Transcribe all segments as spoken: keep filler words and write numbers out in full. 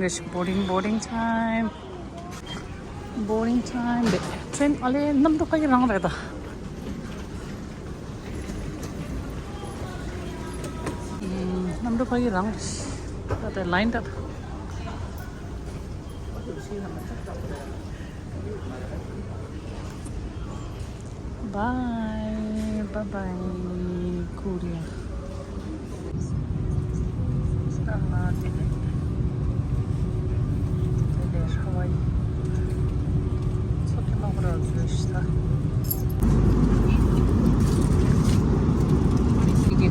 Boarding, boarding time. Boarding time. Train ཨ་ལས་གནམ་གྲུ་ཕ་གི་རང་རེད་ད། གནམ་གྲུ་ཕ་གི་རང་རེད། ད་ལྟ་ལའིན་ད། Bye, bye bye, Korea.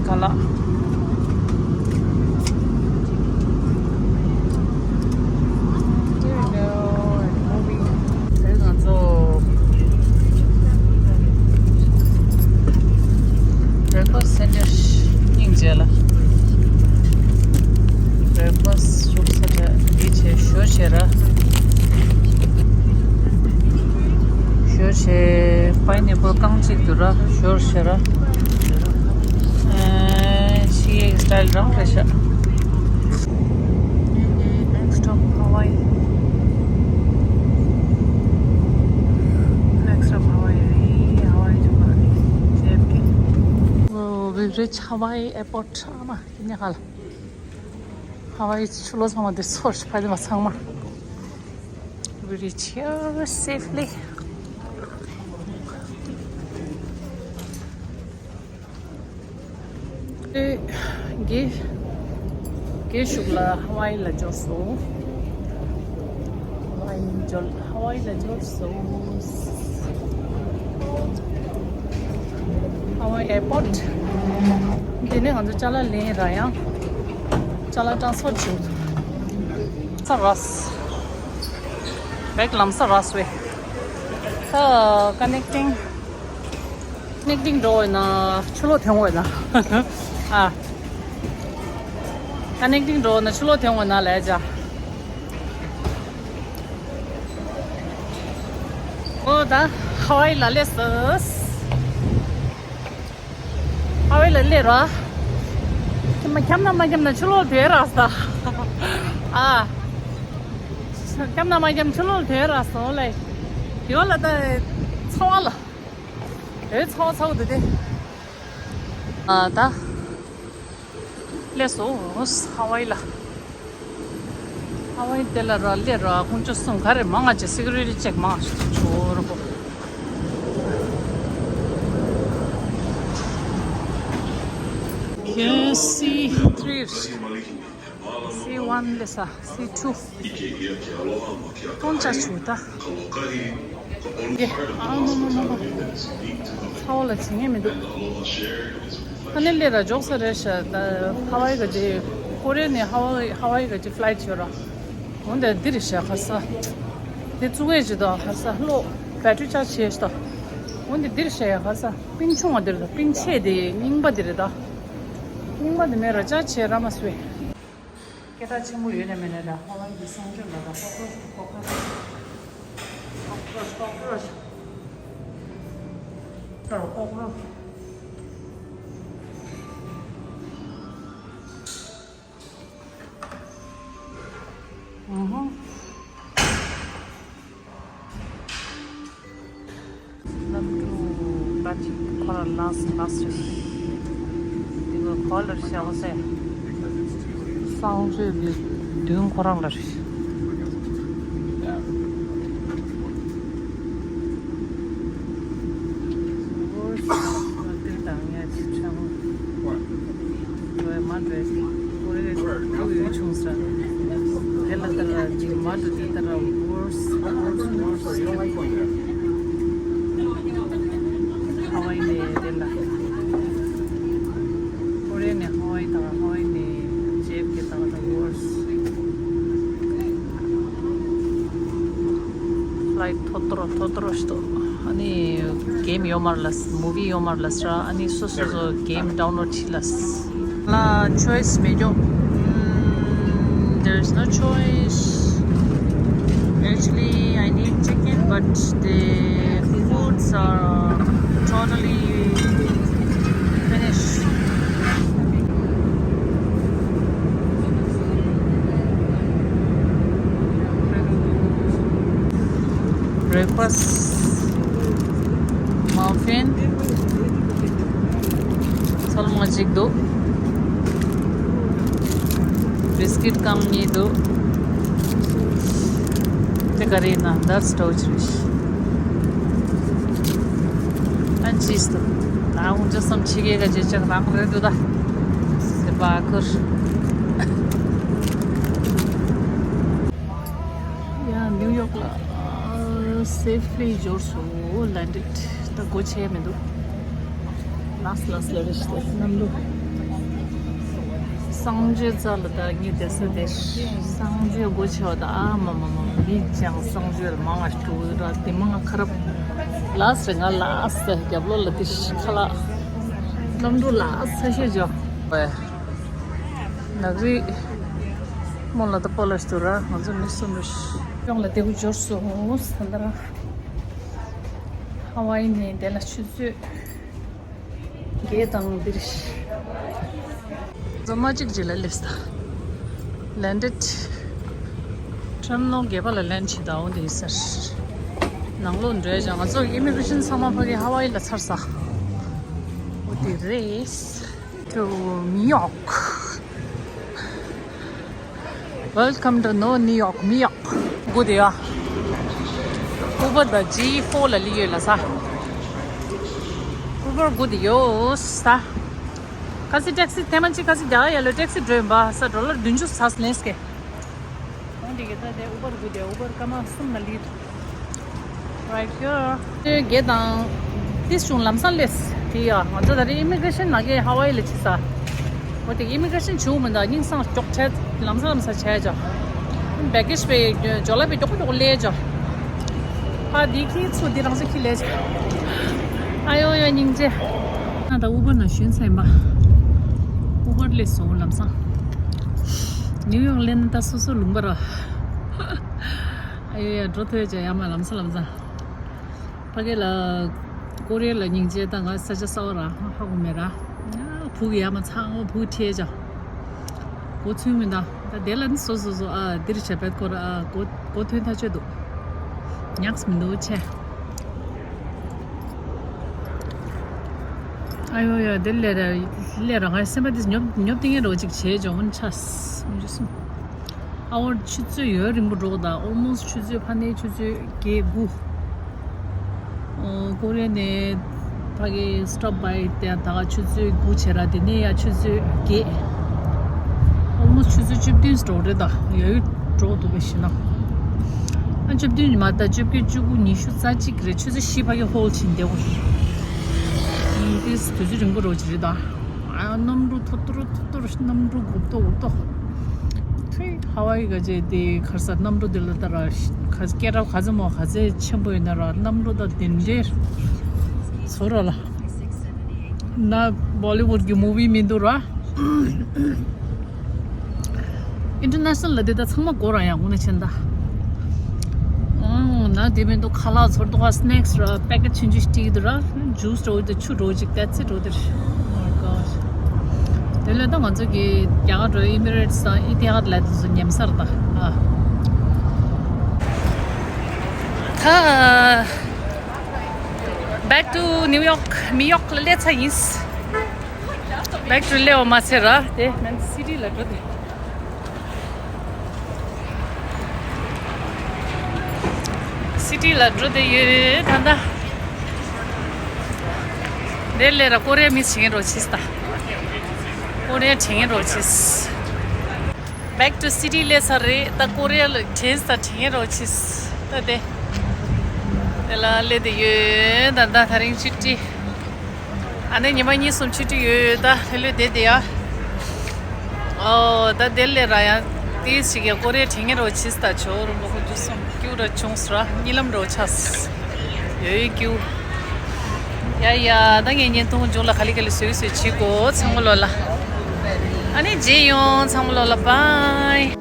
ཀ་ལ། དེ་ང་ཚོ་བྷེག་ཕ་སི་སེན་ཊར་སྙིང་རྗེ་ལ། བྷེག་ཕ་སི་བཞུགས་ས་དེ་འདི་བྱས་ཞོར་བྱས་ར། ཞོར་བྱས་པའི་ནེ་པལ་རྐང་གཅིག་ཏུ་ར་ཞོར་བྱས་ར། ཨེ་ཤི་ཡའི་སི་ཊལ་རང་རེད་ཤག Next stop Hawaii. Next stop Hawaii. Hawaii ཇོ་ཇེ་ཨེཕ་ཀེ། Oh, we've reached Hawaii airport. ཨ་མ། དེ་ནས་ཧ་ལ། ཧ་ཝའི་ཆུ་ལོག་ཚང་མ་དེ་ཚོར་ཕ་དེ་མ་ཚང་མ། We reach here safely. ཨེ། དགེ། དགེ་ཞུགས་ལ་ཧ་ཝའི་ལ་འབྱོར་སོང་། ཧ་ཝའི་འབྱོར། ཧ་ཝའི་ལ་འབྱོར་སོང་། ཧ་ཝའི་ཨེར་པོར་ཊི། འདི་ནས་ང་ཚོ་ཅ་ལག་ལེན་ར་ཡང་། ཅ་ལག་ཊ་རན་སི་ཕར་བྱེད། ས་རས། བེག་ལམ་ས་རས་བེ། ས་ཀ་ནེག་ཊིང་། ཀ་ནེག་ཊིང་འགྲོ་འོས་ན་ཆུ་ལོག་ཐོན་འོས་ན། ཨ། ཀ་ནེག་ཊིང་འགྲོ་འོས་ན་ཆུ་ལོག་ཐོན་འོས་ན་ལས་བྱ། ཨོ་ད་ཧ་ཝའི་ལ་སླེབས་སོང་། ཧ་ཝའི་ལ་སླེབས་ར། ཁྱམ་ན་མ་ཁྱམ་ན་ཆུ་ལོག་དེ་ར་ས། ཨ། ཁྱམ་ན་མ་ཁྱམ་ཆུ་ལོག་དེ་ར་སོང་ལེ། ཡོ་ལ་ད་ཚ་བ་ལ། ཨེ་ཚ་བ་ཚ་བོ་དེ་དེ། ཨ་ད། སླེབས་སོང་ཧ་ཝའི་ལ། ཧ་ཝའི་དེ་ལ་ར་སླེབས་ར་དཀོན་མཆོག་གསུམ་ག་རེ་མང་ང་ཅེ་སི་ཀུ་རི་ཊི་ཅེག་མང་ཆོ་རོ་པོ། ཡེ་སི་ཐི་རི། སི་ཝན་ལས་ས་སི་ཊུ། སྟོང་ཆ་ཆུ་ད། ཡེ། ཨ་མ་མ་མ་མ། ཚ་བ་ལ་བྱེད་ངེས་མི་འདུག་ཨ་ནི་སླེབས་ར་འཇོག་ས་རེད་ཤག་ད་ཧ་ཝའི་ག་ཅི། ཀོ་རི་ཡ་ནས་ཧ་ཝའི་ཧ་ཝའི་ག་ཅི་ཕ་ལའི་ཊི་ཡོད་ར། འོན་ཏེ་འདི་རེད་ཤག་ཧ་ས། དེ་བཙུགས་ཡས་ཅི་དང་ཧ་ས་གློག་བེ་ཊི་རི་ཅཱར་ཇི་བྱས་ཤག་འོན་ཏེ་འདི་རེད་ཤག་ཡ་ཧ་ས། པིང་ཆུང་བ་འདི་རེད་ད། པིང་ཆེ་དེ་རྙིང་པ་འདི་རེད་ད། རྙིང་པ་དེ་མེད་ར་ཅཱར་ཇི་བྱས་ར་མ་སུས། སྐད་གྲགས་ཆེན་པོ་ཡོད་ནས་མེད་ནས་ད། ཧ་ཝའི་གི་གསང་སྤྱོད་ལ་ད་ཀོག་རོ་ཆི་ཀོག་རོ་ཆི་ཀོག་རོ་ཆི་ཀོག་རོ་ཆི། ད་རུ་ཀོག་རོ་ཆི། ཨུ་ཧུ། གནམ་གྲུ་པ་ཅིག་ཁོ་རང་ལངས་ལངས་རེད། འདི་ག་གོ་ལ་ཤ་བ་སེ། གསང་སྤྱོད་ཀྱི་མདུན་ཁོ་རང་ལ་རེད། འདིར་དང་ཡ་ཅི་ཆང་། འགྲོ་ཡ་མ་འགྲོ་ཡ་ཅིག་ཀོ་རེ་ཀྲུག་ཡོད་བྱུང་ས། དེ་ལ་ལྟ་ར་ཅིག་མ་འགྲོ་དེ་ལྟ་ར་ཝོར་སི་ཝོར་སི་ཝོར་སི། ཧ་ཝའི་ནས་དེ་ལ། ཀོ་རེ་ནས་ཧ་ཝའི་དང་ཧ་ཝའི་ནས་ཇེ་ཨེཕ་ཀེ་དང་ད་ཝོར་སི། ཕ་ལའིཊ་ཐོ་ཏོ་རོ་ཐོ་ཏོ་རོ་ཞིག་འདུག་ཨ་ནི་གེམ་ཡོད་མ་རེད་ལ། མུ་བི་ཡོད་མ་རེད་ལ་ས། ཨ་ནི་སོ་སོ་སོ་གེམ་ཌའུན་ལོཌ་བྱེད་ལ་ས། ལ་ཆོའི་སི་མེད་ཀྱོ། Mm, there is no choice. Actually, I need chicken, but the foods are totally finished. breakfast muffin ཚོད་མ་གཅིག་འདུག biscuit རྐང་གཉིས་འདུག་དེ་ག་རེ་ཡིན་ན་that's Dutch རེད། and cheese འདུག་ད་ཧུང་ཅོ་སམ་ཕྱི་རྒྱལ་ག་རྗེས་ཆགས་རང་རེད་འདུག་ད་དེ་པ་ཁུར། ཡ་ནིའུ་ཡོག་ལ་safely འབྱོར་སོང་། landed ད་སྒོ་ཕྱེ་མི་འདུག་ལགས་ལགས་ལ་རེ་ཞིག་ལ་གནམ་ལོ། སངས་རྒྱས་རྩ་ལ་ད་ངས་བསྡད་ས་དེ་སངས་རྒྱས་སྒོ་ཕྱེ་བ་ད་ཨ་མ་མ་མ་མི་ཅང་སངས་རྒྱས་ལ་མང་ང་སྤྲུག་ར་དེ་མང་ང་ཁ་རབ་ལགས་རེ་ང་ལགས་རྒྱབ་ལོགས་ལ་དེ་ཤི་ཁ་ལག་གནམ་གྲུ་ལགས་ས་ཤེས་ཇོ། ནག་རི་མོ་ལ་ད་པོ་ལ་སྟུ་ར་ང་ཚོ་མི་གསུམ་རེ་ཤི་ཡོང་ལ་དེ་བུ་འབྱོར་སོང་ད་ལྟ་ར། ཧ་ཝའི་ནས་དེ་ལ་ཆུ་ཚོད་བརྒྱད་དང་འདིར་ཤི། རྫོང་མ་གཅིག་ཅིག་ལ་སླེབས་ད། landed terminal བརྒྱད་པ་ལ་land བྱེད་ད་འོང་དེ་ཡིན་ཟེར། ནང་ལོགས་འགྲོ་ཡ་ཅང་ང་ཚོ་immigration ཚང་མ་ཕ་གི་ཧ་ཝའི་ལ་ཚར་ས། འོ་དེ་རེད། to New York. Welcome to no New York, New York. Good, yeah. Uber ད་G four ལ་སླེབས་ཡོད་ལ་ས། Uber good ཡོད་ས། ཁ་སི་ཊེག་སི་ཐེངས་མ་གཅིག་ཁ་སི་རྒྱག་ཡ་ལ་ཊེག་སི་འགྲོ་ཡིན་པ་ས་ཌོ་ལར་བདུན་ཅུ་ཚ་ལེན་སྐད། ཁོང་འདི་གི་ད་དེ་Uber good ཡ་Uber སྐར་མ་གསུམ་ལ་སླེབས། Right here. དེ་དགེ་དང་། ཏིས་བྱུང་ལམ་སང་སླེབས། དེ་ཡ་ང་ཚོ་ད་རེས་immigration ནང་གི་ཧ་ཝའི་ལ་ཕྱིན་ས། འོ་དེ་immigration བྱུང་མི་འདུག་སྙིང་སང་ཀྱོག་བྲལ་ལམ་སང་ལམ་སང་བྱས་ཅོ། baggage པའི་ཇོ་ལ་པའི་ཀྱོག་ཀྱོག་ལས་ཅོ། ཕ་དེ་ཁྱི་ཚུ་དེ་རང་ཚོ་ཁྱི་ལས་ཅོ། ཨ་ཡོ་ཡོ་སྙིང་རྗེ། ང་ད་Uber ནང་ཞོན་ཚར་ཡིན་པ། Uber སླེབས་སོང་ལམ་སང་། New York སླེབས་ན་ད་སོ་སོ་ལུང་པ་ར། ཨ་ཡོ་ཡ་འགྲོ་ཐུབ་ཅོ་ཡ་མ་ལམ་སང་ལམ་སང་། ཕ་གི་ལ། ཀོ་རི་ཡ་ལ་སྙིང་རྗེ་ད་ང་ས་ཆ་གསར་པ་ར་ཧ་གོ་མེད་ར། ཡ་བུ་གི་ཡ་མ་ཚང་བུ་ཁྲིད་ཅོ། གོ་ཚུལ་མི་འདུག་ད་དེ་ལ་ནི་སོ་སོ་སོ་ཨ་འདིར་བྱ་བེད་ཀོ་ར་ཨ་གོ་གོ་ཐོན་ཐག་ཆོད་འདུག་ཉགས་མི་འདུག་ཆེ། ཨ་ཡོ་ཡོ་དེ་ལས་ར་ལས་ར་ང་སེམས་པ་དེ་ཉོབ་ཉོབ་ཏིང་ངེ་རོ་ཅིག་བྱས་ཅོ་འོན་ཆ་འོན་ཆ་སུ། Hour ཆུ་ཚོད་ཡོད་རིང་པོ་འགྲོ་གི་ད་almost ཆུ་ཚོད་ཕ་ནས་ཆུ་ཚོད་བརྒྱད་དགུ། ཨོ་ཀོ་རི་ཡ་ནས་ཕ་གི་stop by དེ་ད་ག་ཆུ་ཚོད་དགུ་བྱས་ར་དེ་ནས་ཡ་ཆུ་ཚོད་བརྒྱད། Almost ཆུ་ཚོད་བཅུ་བདུན་འགྲོ་རེད་ད་ཡོད་ཡོད་འགྲོ་འདུག་པ་ཞིག་ན། ཨ་བཅུ་བདུན་མ་ད་བཅོ་བརྒྱད་བཅུ་དགུ་ཉི་ཤུ་རྩ་གཅིག་རེད་ཆུ་ཚོད་བཞི་ཕ་གི་ཧོལ་ཕྱིན་བསྡད་གོ། ཨིན་དིས་དུས་ཚོད་རིང་པོ་འགྲོ་གི་རེད་ད། ཨ་གནམ་གྲུ་ཐོར་ཐོར་ཐོར་ཐོར་གནམ་གྲུ་འགུབ་ཏོ་འུབ་ཏོ། ཐུའི་ཧ་ཝའི་ག་ཅེ་དེ་ཁར་ས་གནམ་གྲུ་དེ་ལ་ད་ར་ཤ་ཁ་སྐད་གྲགས་ག་ཚོད་མོ་ག་ཚོད་ཆེན་པོ་ཡོད་ན་ར་གནམ་གྲུ་ད་དེ་འདྲའི་ཚོ་ར་ལ། ན་Bollywood གི་movie མི་འདུག་ར། International ལ་དེ་ད་ཚང་མ་སྒོ་ར་ཡང་འོ་ན་ཆེན་ད། ཨང་ན་དེ་མིན་དུ་ཁ་ལག་ཚོར་དུ་ག་snacks ར་packet ཆུང་ཆུང་སྤྲད་ཀྱི་འདུག་ར། juice འགྲོ་འདུག་ཆུ་འགྲོ་ཅིག that's it འགྲོ་འདུག Oh my god དེ་ལས་ད་ང་ཚོ་གི་རྒྱ་གར་འགྲོ་Emirates དང་Etihad ལ་དེ་ཚོ་ཉམས་སར་ད་ཨ། ད་back to New York མི་ཡོག་ལ་སླེབས་ཚར་ཡིན། back to སླེབས་པ་མ་ཚད་ར་དེ་མན་city ལ་འགྲོ་དེ། city ལ་འགྲོ་དེ་ཡོད་ད་ད། དེ་ལས་ར་ཀོ་རེ་མི་བྱེད་རོགས་ཆིས་ད། ཀོ་རེ་བྱེད་རོགས་ཆིས། back to city སླེབས་ས་རེད་ད་ཀོ་རེ་ལ་བྱེད་ས་བྱེད་རོགས་ཆིས་ད་དེ། དེ་ལ་སླེབས་དེ་ཡོད་ད་ད་ད་རིང་ཆུ་ཊི། ཨ་ནེ་ཉི་མ་གཉིས་གསུམ་ཆུ་ཊི་ཡོད་ཡོད་ད་ལྷོད་ལྷོད་བསྡད་བསྡད་ཡ། ཨོ་ད་དེ་ལས་ར་ཡང་ཏིས་ཞིག་ཡ་ཀོ་རེ་དྲན་ངེས་རོ་ཆིས་ད་ཆོ་རུ་མོ་ཁོ་རྒྱུ་སོང་སྐྱུ་ར་བྱུང་སོ་ར་གཉིད་ལམ་རོ་ཆ་ཡོད་ཡོད་སྐྱུ། ཡ་ཡ་ད་ངས་བརྙན་ཐུང་མཇུག་ལ་ག་ལེ་ག་ལེ་བཟོས་བཟོས་བྱེད་དགོ་ཚང་མ་ལོ་ལ། ཨ་ནེ་རྗེས་ཡོང་ཚང་མ་ལོ་ལ་bye།